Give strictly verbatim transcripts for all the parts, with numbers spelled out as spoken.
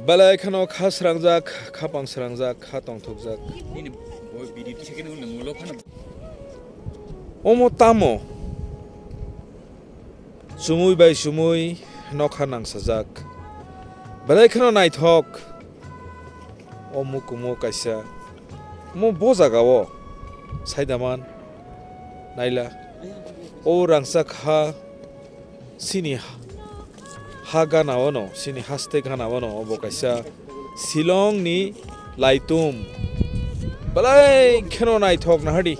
Belai kheno kha srangjak, kha pang srangjak, kha tongthokjak. Nini bo bidi kisa khe nwng ulo phano. Omo tamo? Chumui bai chumui nokha nangsajak. Belai kheno naithok. Omo kumo kaisa. Omo bo jaga o. Saidaman. Naila. O rangchak ha. Chini ha gana o no, chini haste gana o no, obo kaisa Shillong ni laitum. Belai kheno naithok nahadi.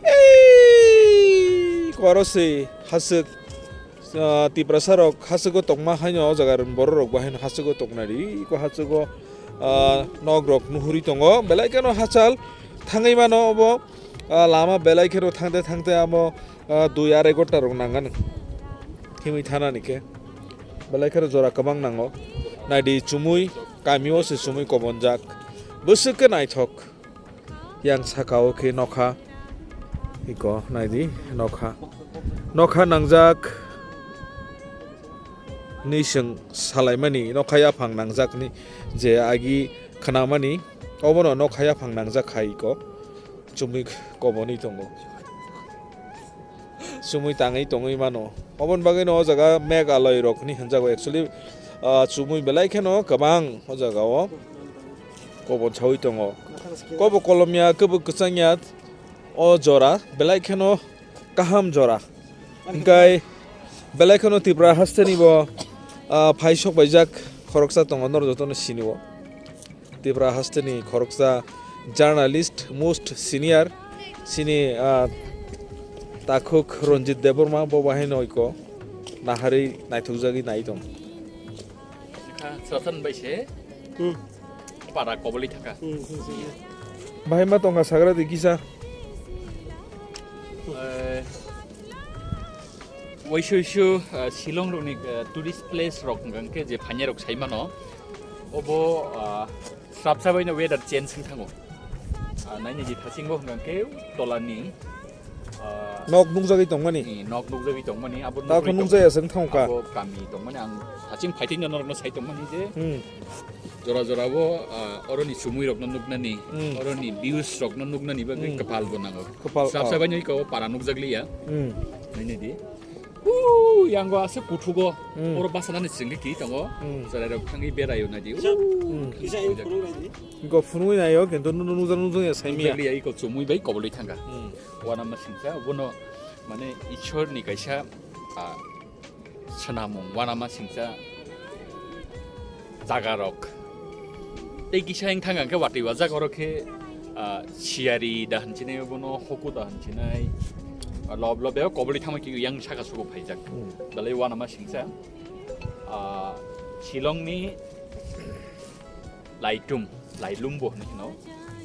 Ei, koro se hasuk, ah, Tiprasa rok hasugo tongma haino o jaga borok rok bo haino hasugo tongna ri, ko hasugo, ah, nok rok nuhuri tongo. Belai kheno hachal thangwi mano obo, ah, lama belai kheno thangte thangte amo ah, dui arai ghonta rok nangani. Himwi thanani khe. Belai kheno jora kwbang nango. Naidi chumui, kami o se chumui kobonjak. Bwswk khe naithok. Yang saka o khe nokha. Iko naidi nokha. Nokha nangjak. Ni chwng salaimani nokha yaphang nangjak ni je agi khnamani obono nokha yaphang nangjak hai iko. Chumui kobonwi tongo. Chumui tangwi tongwi mano. Oboni bagwino o jaga Meghalaya rok hinwi hinjago. Actually, ah, chumui belai kheno kwbang o jaga o kobon sawi tongo. Kobo kolomya, kwbwi kwchangya o jora belai kheno kaham jora. Hinkhe belai kheno Tripura hasteni bo, ah, phai sok baijak khoroksa tongo, norok jotono sinio. Tripura hasteni khoroksa journalist, most senior, chini, ah, takhuk Ranjit Debbarma, bo bahai no iko naharwi naithokjagwi nai tong. Kha, Satan bai se Hmm. Para koboli thaka. Hmm, hmm, hmm, hmm. Bahai ma tongkha sagra di kisa. Eh, Waisui su, ah, Shillong rokni, ah, tourist place rok hwnkha khe je phainai rok sai mano. Obo, ah, srapsa baino weather change wng thango. Ah, naini di thaching bo hwnkha khe tolani, ah, Nok nukjagwi tongmani? Ni nok nukjagwi tongmani, abo Tao khe nukjagwi nukjaya tongmani. Se wng thango ka? Abo kami tongmani, ang thaching phaitwi no norokno sai tongmani je Hmm. jora jora bo, ah, oroni chumui rokno nuknani, Hmm. oroni views rokno nuknani bagwi Hmm. kwpal bo nango. Kwpal, Srapsa oh. Baino iko para nukjagliya. Hmm. Naini di. Huu, yango aswk kuthugo. Hmm. Oro basanani chwngwi ki tongo. Hmm. Chwrairok thangwi beraio naidi. Kisa, Huu. Kisa yung phunuk naidi. Go phunui naio, kintu nu-, nu-, nukjak nukjak ya saimia. Nukjakliya iko chumui bai kobolwi thangkha. Hmm. Uanama singcha, bono mane Ishwar ni kaisa, ah, swnamung, uanama singcha. Jagarok. Tei kisa wng thang khe watwi wajak oro khe, ah, siyari da hinsinai bono hoku da hinsinai. Ah, lob lob beo koboli thangma khe yang saka sugo phaijak. Hmm. Belai uanama singcha. Ah, Shillong ni Laitum, Lailum bo hinwi hino.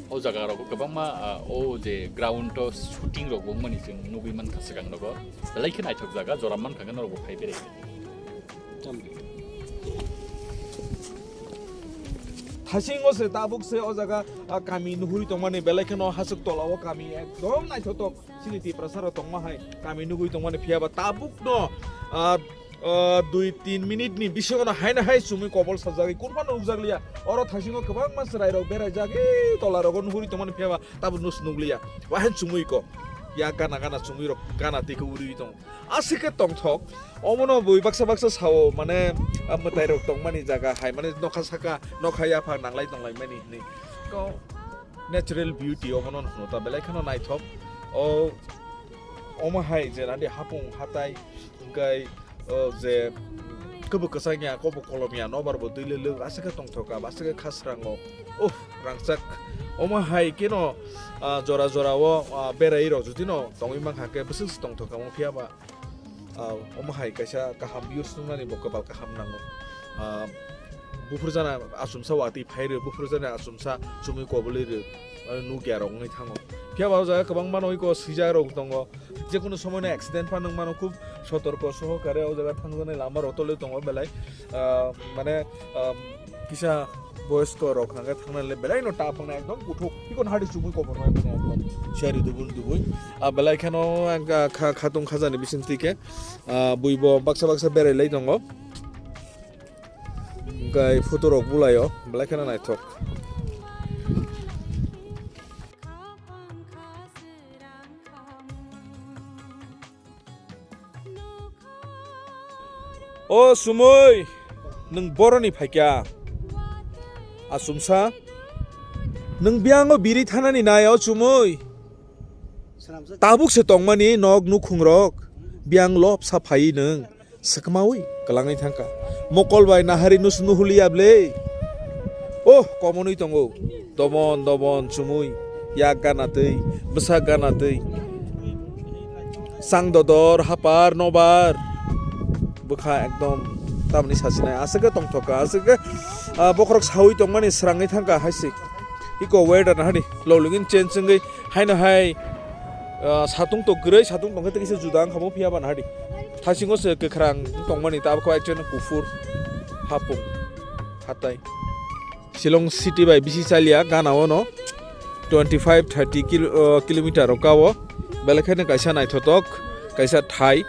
O jaga rogo kwbangma, ah, o je ground o shooting rok wngmani chwng nugwi mankha swkang rogo. Belai khe naithok jaga, jora mankha khe norok bo phai berai. Thasingo se tabuk se o jaga, ah, kami nuhuri tongmani belai kheno hasuk tola o kami ekdom naithotok chini Tiprasa rok tongma hai kami nugwi tongmani phiya ba tabuk no, ah, ah, dui tin minute ni bisingo no haino hai chumui kobol sajagwi kunphano nukjakliya. Oro thasingo kwbangma chwrai rok beraijak, e tola rogo nuhuri tongmani phiya ba tabuk no nukliya. Wahan chumui ko ya gana gana chumui rok gana twi khe uriwi tongo. Aswk khe tongthok, omono bui baksa baksa sao, mane, ah, mwtai rok tongmani jaga hai, mane, nokha saka, nokha yaphang nanglai tonglaimani hinwi. Ko natural beauty omono hwno ta belai kheno naithok. O, omo hai je nadi hapung hatai, hwnkhe, o, je kwbwi kwchang ya, kobo kolom ya, nobar bo twi lwlwk, aswk khe tongthok ka, aswk khe kha srango. Uff, rangchak. Omo hai keno, ah, jora jora o, ah, berai rok jodi no tongwi mankha khe bwswk se tongthok ka, omo phiya ba. Ah, omo hai kaisa kaham views nuknani bo kwbal kaham nango. Ah, buphur jana achomsa watwi phai rw, buphur jana achomsa chumui koboli rw, ah, nukya rok wngwi thango. Phiya ba o jaga kwbangma no iko swijak rok tongo. Jekunu somoino accident phano wngmano, khub sotorko sohokare o jaga thangjaknai lama rok tolwi tongo belai. Ah, mane, ah, kisa boyosko rok hwnka khe thangnai le belai no ta phangna ekdom kuthuk. Iko nahadi chumui kobor nai mane ekdom siyari dubun dubui. Ah, belai kheno ang kha, kha, khatung khajani bisingtwi khe, ah, buibo baksa baksa berai lai tongo. Kai photo rok bulaio, belai kheno naithok. O Sumui, nwng boroni phaikya? Achumsa, nwng biyango biri thanani nai o Sumui? Tabuk se tongmani nok nukhung rok, biyang lopsa phai nwng. Swkmawi kwlangwi thangkha. Mokol bai nahari nus nuhuliya ble. Oh, komonwi tongo. Dobon, dobon, chumui. Yak gana twi, bwsak gana twi. Chang dodor, hapar, nobar. Bwkha ekdom tamni sachinai. Aswk khe tongthokha, aswk khe, ah, bokhorok sawi tongmani srangwi thangkha haise. Iko weather nahadi, lologin change wngwi haino hai, ah, satung to kwrwi, satung tongkhe tei kisa juda wngkha bo phiya ba nahadi. Thasingo se kwkhrang tongmani, tabukhe actually kuphur hapung hatai. Shillong city bai bisi chaliya gana ono twenty five thirty kil-, ah, kilometer o kao. Belai kheno kaisa naithotok, kaisa thai.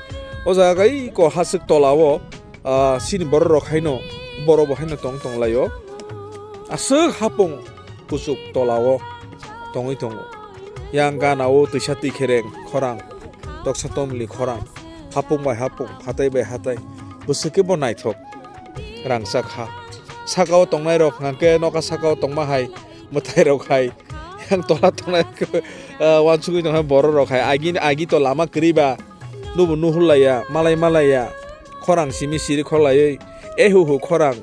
O jaga iko haswk tola o, ah, chini borok rok haino, borok bo haino tong tong lai o. Aswk hapung kuchuk tola o tongwi tongo. Yang gana o twisa twi khereng khorang, toksa tomli khorang, hapung bai hapung, hatai bai hatai, bwswk khe bo naithok, rangchak ha. Saka o tongnai rok hwnkhe nokha saka o tongma hai, mwtai rok hai, yang tola tongnai, ah, uansugwi tongkha borok rok hai, agi, agi to lama kwrwi ba, nubo nuhur laiya, malai malaiya, khorang simi siri khok laiwi, ehu hu khorang.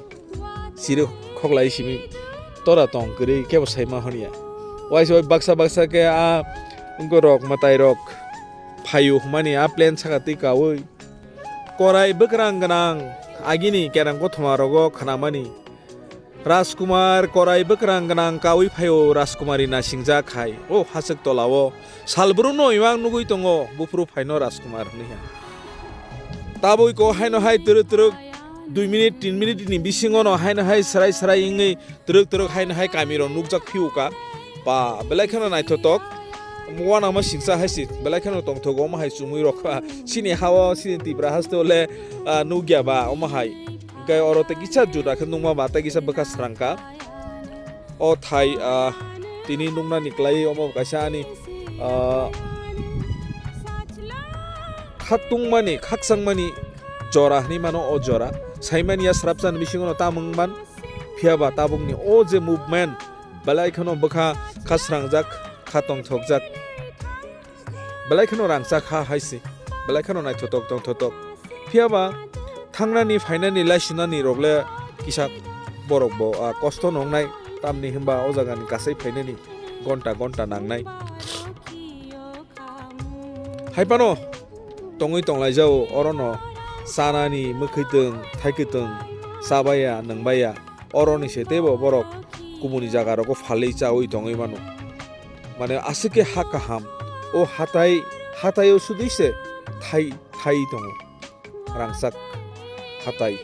Siri khoklai simi tora tong kwrwi kebo saima hwnya. Waisa wai baksa baksa khe a wngkorok mwtairok phaio hwnmani a plane saka twi kaui. Korai bwkrang gwnang agini kerang kothoma rogo khnamani. Rajkumar korai bwkrang gwnang kaui phaio Rajkumari nasingjak hai. O haswk tolao. Salbrum no imang nugui tongo, buphuru phaino Rajkumar hwnwi ha. Tabui ko haino hai twrwk twrwk dui minute, tin minute ni bisingo no haino hai srai srai wngwi twrwk twrwk haino hai kami rok nukjak phiuka. Ba, belai kheno naithotok. Uanama singsa hai si, belai kheno tongthogo omo hai chumui rok. Sini hao, sini Tipra haste ole, ah, nukya ba, omo hai. Hwnkhe oro tei kisa juda khe nukma ba, tei kisa bwkha srangka. O thai, ah, tini nuknani kwlaiwi omo kaisa ani, ah, khatungmani, khakchangmani jora hinwi mano o jora. Saimani ya srapsani bisingono tamung man, phiya ba tabukni o je movement belai kheno bwkha kha srangjak, kha tongthokjak. Belai kheno rangchak ha hai se, belai kheno naithotok tongthotok. Phiya ba thangnani phainani laisinani rok le kisa borok bo, ah, kosto no wngnai, tamni hinba o jagani kasai phainani gonta gonta nangnai. Hai phano tongwi tonglaijao, orono chanani mwkhwitwng, thaikwtwng, chabaiya, nwngbaiya. Oroni se teibo borok kubuni jaga rogo phalwi chaui tongwi mano. Mane aswk khe ha kaham. O hatai, hataio sudui se thai, thai tongo. Rangchak hatai.